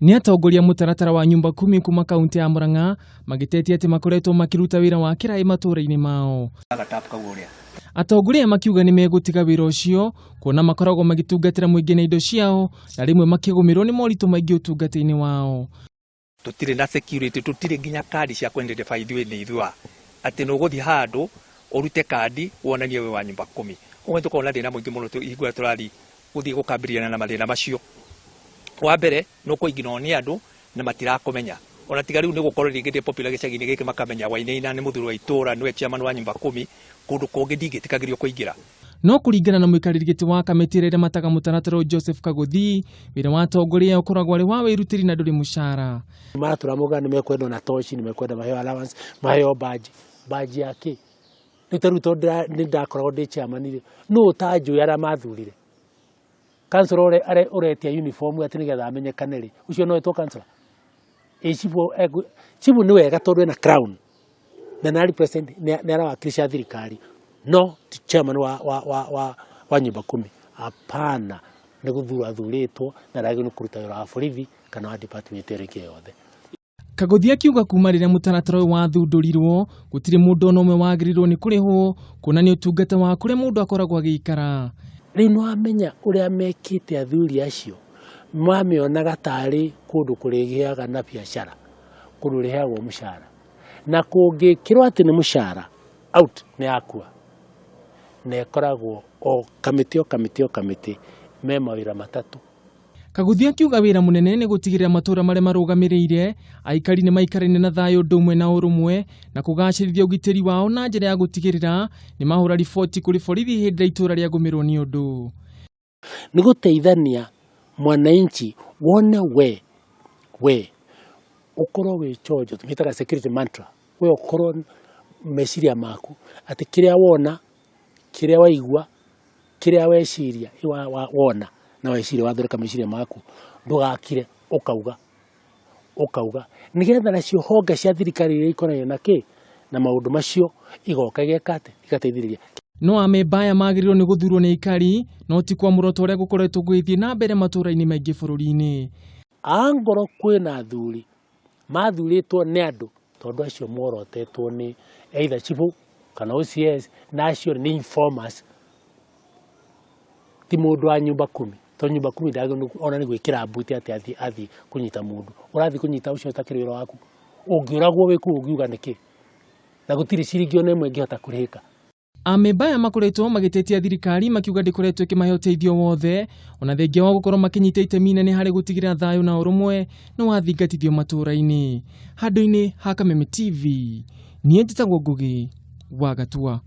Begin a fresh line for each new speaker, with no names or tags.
Nĩ atongoria mũtaratara wa nyumba kumi kuma kaunti ya Murang'a magĩtetia atĩ makoretwo makĩruta wĩra wa kĩraĩ matũũra-inĩ mao. Atongoria aya makiuga nĩ megũtiga wĩra ũcio kuona makoragwo magĩtungatĩra mũingĩ na indo ciao na rĩmwe makĩgũmĩrwo nĩ moritũ maingĩ ũtungata-inĩ wao.
Tutire na security, tutire nginya kandi cia kũ-identify ithuĩ nĩ ithuĩ a atĩ nĩ ũgũthiĩ handũ ũrute kandi wonanie wĩ wa nyumba kumi. Ũguo nĩ tũkoragwo na thĩna mũingĩ mũno hingo ĩrĩa tũrathiĩ gũthiĩ gũkambĩrĩria na mathĩna macio. Wa mbere nĩ ũkũiginwo nĩ andũ na matirakũmenya, ona tiga rĩu nĩ gũkorwo rĩngĩ ndĩ popular gĩcagi-inĩ gĩkĩ makamenya Wainaina nĩ mũthuri wa itũra, nĩwe chairman wa nyumba kumi, kũndũ kũngĩ ndingĩtĩkagĩrio kũingĩra.
No kũringana na mũikarĩri gĩtĩ wa kamĩtĩ ĩrĩa ĩramataga mũtaratara ũyũ Joseph Kaguthi, wĩra wa atongoria aya ũkoragwo arĩ wa wĩrutĩri na ndũrĩ mũcara.
Maratũra moga nĩ mekwenda ona toci, nĩ mekwenda maheo allowance, maheo badge. Badge ya kĩ? Rĩu ta rĩu tondũ nĩ ndakoragwo ndĩ chairman rĩ, nũ ũtanjũĩ arĩa mathurire? Councillor ũrĩa ũretia uniform atĩ nĩgetha amenyekane rĩ, ũcio no etwo councillor? Ĩ chief, chief nĩ wega tondũ ena crown na nĩ represent, nĩ arawakilisha thirikari, no ti chairman wa nyumba kumi. Hapana, nĩ gũthurwo athurĩtwo na aragĩrĩirwo nĩ kũruta wĩra wa borithi kana wa department ĩrĩa ĩngĩ yothe.
Kaguthi akiuga kuma rĩrĩa mũtaratara ũyũ wathundũrirwo gũtirĩ mũndũ ona ũmwe wagĩrĩirwo nĩ kũrĩhwo kuona nĩ ũtungata wa kũrĩa mũndũ akoragwo agĩikara.
Rĩu nĩ wamenya ũrĩa mekĩte athuri acio, mamĩonaga tarĩ kũndũ kũrĩgĩaga na biacara, kũndũ ũrĩheagwo mũcara, na kũngĩkĩrwo atĩ nĩ mũcara out nĩ yakua, na ĩkoragwo o kamĩtĩ o kamĩtĩ o kamĩtĩ me mawĩra matatũ.
Kaguthi akiuga wĩra mũnene nĩ gũtigĩrĩra matũũra marĩa marũgamĩrĩire aikari nĩ maikaranie na thayũ ũndũ ũmwe na ũrũmwe na kũgacĩrithia ũgitĩri wao na njĩra ya gũtigĩrĩra nĩ mahũra riboti kũrĩ borithi hĩndĩ ĩrĩa itũũra rĩagũmĩrwo nĩ ũndũ.
Nĩ gũteithania mwananchi wone we ũkorwo wĩ chonjo, tũmĩtaga security mantra, we ũkorwo meciria maku atĩ kĩrĩa wona, kĩrĩa waigua, kĩrĩa weciria wona na weciria wathondeka meciria maku, ndũgakire ũkauga ũkauga nĩgetha nacio honge cia thirikari iria ikonainie na kĩ na maũndũ macio igoka igeka atĩ igateithĩrĩria.
No amemba aya magĩrĩirwo nĩ gũthurwo nĩ aikari no ti kwamũrwo ta ũrĩa gũkoretwo gũgĩthiĩ na mbere matũũra-inĩ maingĩ bũrũri-inĩ.
Angorwo kwĩna athuri mathurĩtwo nĩ andũ tondũ acio morotetwo nĩ either chifu kana OCS na acio nĩ informers, ti mũndũ wa nyumba kumi, tondũ nyumba kumi ndagĩrĩirwo ona nĩ gwĩkĩra mbuti atĩ athiĩ kũnyita mũndũ, ũrathiĩ kũnyita ũcio ũtakĩrĩ wĩra waku, ũngĩũragwo wĩ kũu ũngiuga nĩkĩ? Na gũtirĩ ciringi ona ĩmwe ĩngĩhota kũrĩhĩka.
Amemba aya makoretwo magĩtetia thirikari makiuga ndĩkoretwo ĩkĩmahe ũteithio wothe ona thengia wa gũkorwo makĩnyita itemi inene harĩ gũtigĩrĩra thayũ na ũrũmwe nĩ wathingatithio matũũra-inĩ. Handũ-inĩ ha Kameme TV, niĩ njĩtagwo Ngũgĩ wa Gatua.